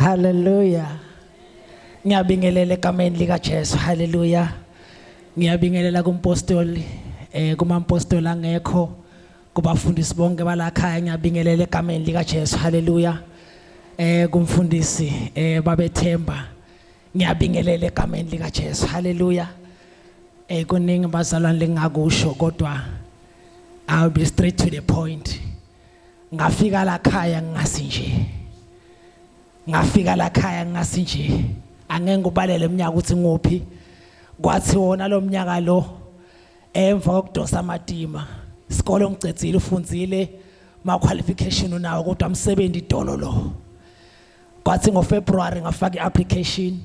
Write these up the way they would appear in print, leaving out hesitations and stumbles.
Hallelujah. Ngiyabingelela egameni lika Jesu. Hallelujah. Ngiyabingelela kumpostoli eh kumampostoli angekho kubafundisi bonke balakhaya ngiyabingelela egameni lika Jesu. Hallelujah. Eh kumfundisi eh babethemba ngiyabingelela egameni lika Jesu. Hallelujah. Eh kuningi bazalwane lengakusho kodwa I'll be straight to the point. Ngafika la khaya ngingasi nje. Ngafika la khaya ngingasi nje. Angeke ngibalele iminyaka ukuthi nguphi. Kwathi wona lo mnyaka lo emva kokudosa amatima isikole ngicedzile ufundzile ma qualification unawo kodwa umsebenzi idolo lo. Kwathi ngoFebruary ngafaka iapplication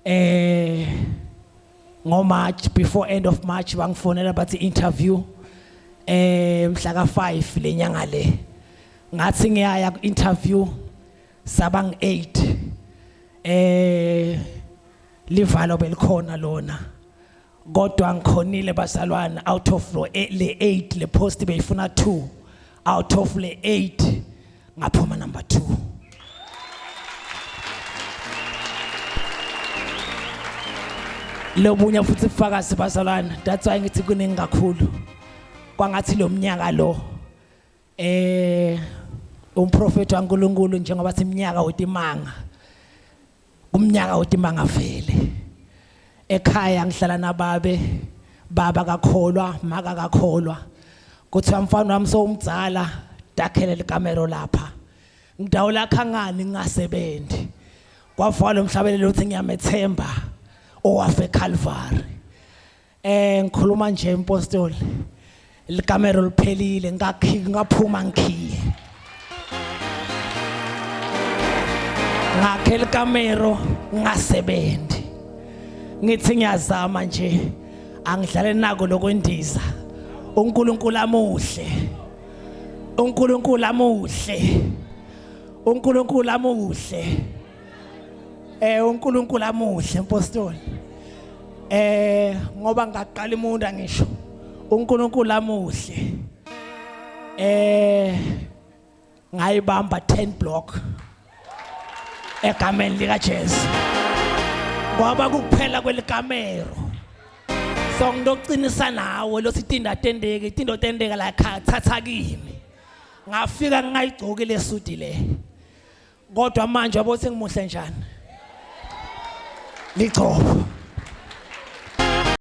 eh ngoMarch before end of March bangifonela bathi interview eh mhla ka 5 lenyanga le ngathi ngiyaya ku interview sabang 8 eh livalo belikhona lona kodwa ngikhonile bazalwane out of lo eh, le 8 le post beyifuna 2 out of le 8 ngaphuma number 2 lobunye futhi ubufakazi bazalwane that's why ngithi kuningi kakhulu kwangathi lo mnyaka lo eh umprofeti waNkulunkulu njengoba siminyaka wetimanga kumnyaka wetimanga vele ekhaya ngihlala nababe baba kakholwa maka kakholwa kuthiwa mfana wami sowumdzala dakhele likamero lapha ngidawo lakha ngani ngingasebenzi kwavuka lo mhlabelelo uthi ngiyamethemba owafe Calvary Eh ngikhuluma nje impostoli. Likamero liphelile ngakhi ngaphuma ngikhiye. Ngakhe likamero ngasebenzi. Ngithi ngiyazama nje angidlale nako lokwendiza. uNkulunkulu amuhle. uNkulunkulu amuhle. uNkulunkulu amuhle. Eh uNkulunkulu amuhle mpostoli. Eh ngoba ngaqala umuntu angisho. uNkulunkulu amuhle. Eh ngayibamba 10 block egameni lika Jesu. Kwaba kuphela kwelikamero. So nginokuqinisa nawe lothi tinda tendeke tindo tendeka la ekhaya thatha kimi. Ngafika ngingayigcoki lesudi le. Kodwa manje yabo sengimuhle njani? Ligcobo.